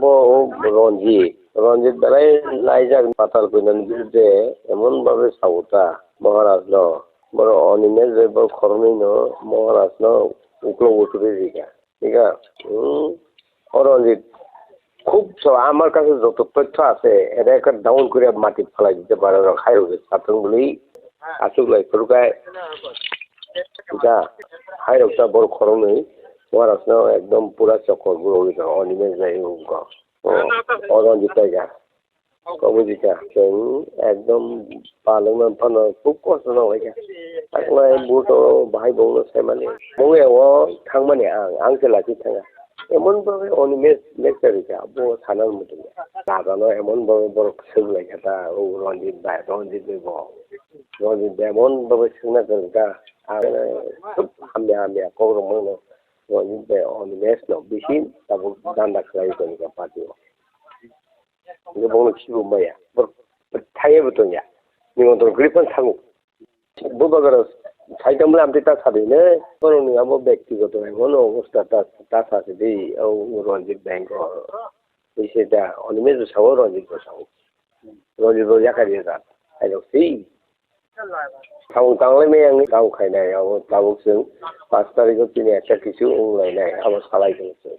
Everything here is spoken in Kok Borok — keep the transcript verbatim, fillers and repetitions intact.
Bo Ranjit, Ranjit belai laijak patal koinani birudde emon bhabe sauta Maharaj no. Boro Animesh bai bo khoroknwi no Maharaj no uklok utri rika. Ika, hmm, o Ranjit khub so amar kache joto tothyo ache, eta ekka down kore mati phalai dite pare rok hai rok satung bwlwi achuk lai phuru kai. Ika hai rok ta boro khoroknwi Maharaj no ekdom pura chokor bwrwi rok Animesh bai wngkha. O, o Ranjit taika. Kok buji kha, chwng ekdom palwngma phano khub kosto no hoi kha. Taknai buto bahai bongno saimani. Mungya o thangmani ang, ang se laki thanga. Emon bhabe Animesh lecture rikha, bo sana muchungya. Rajano emon bhabe borok swk lai kha ta, o Ranjit bai, Ranjit bai bo. Ranjit bai emon bhabe swkna kwrwng kha. Ang khub hamya hamya kok rwmano Ranjit bai Animesh no bisi tabuk danda khlai tongkha party o. Hingke bono khibo maya. Bor thaiye bo tongya. Nimontron kwrwi phano thango. Bo bagaro sai tongmani amtwi ta sadoi ne. Boroni abo bektigoto emo no obostha ta, ta sa se di. O Ranjit Bank o. Bisi ta Animesh bo sao, Ranjit bo sao. Ranjit bo yakari ya ta. Ai rok si. Samung tanglai maya wngwi tamo khainai. Abo tabuk chwng pash tarikh o chini ekta kisu wng lainai. Abo salai tong chwng.